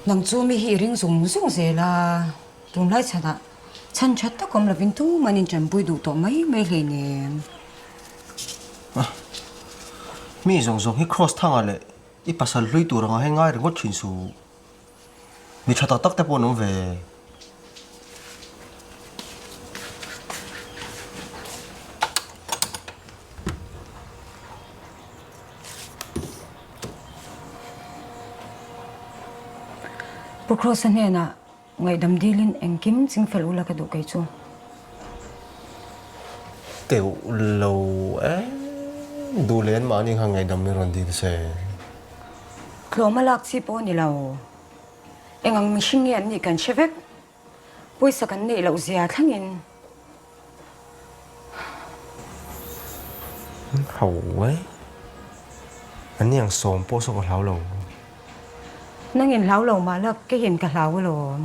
Nang chu mi hi i ring zung zung zel a, tunlai chhanah chhan that tak awm lovin tumah an inṭanpui duh tawh mai mai hleinem. Mi zawng zawng hi Kraws thangah leh i pasal hlui tur anga hei ngai ringawt thin suh. Mi tha tak tak te pawh an awm ve. Pu Kross-a hnenah ngaihdam dilin engkim chingfel ula ka duh kei chu. Teuh lo e, duh leh an mahni khan ngaihdam i rawn dil se. Tlawm a lak chi pawh a ni lo. Eng ang mihring nge an nih kan hre vek. Pawisa kan neih loh zia thlengin. Ho e. An ni ang sawm pawh saw ka hlau lo. Nangin hlau lo mah la keiin ka hlau alawm.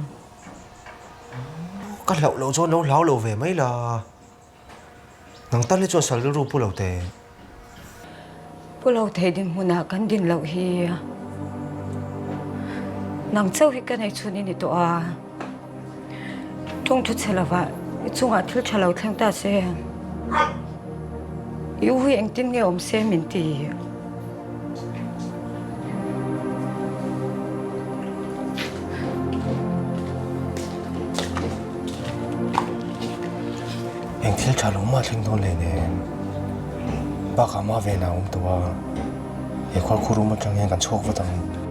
Ka hlauh loh chuan lo hlau lo ve mai la. Nang tan hi chuan sal rilru pu lo teh. Pu lo thei dinhmunah kan din loh hi nang chauh hi ka nei chhun i ni tawh a. Tawngthu chhe lovah i chungah thil tha lo thleng ta se i u hi engtin nge awm se min ti. Eng thil tha lo mah thleng dawn leh nen bakah mah ven a awm tawh a, he khuarkhurum atang hian kan chhuak vat ang.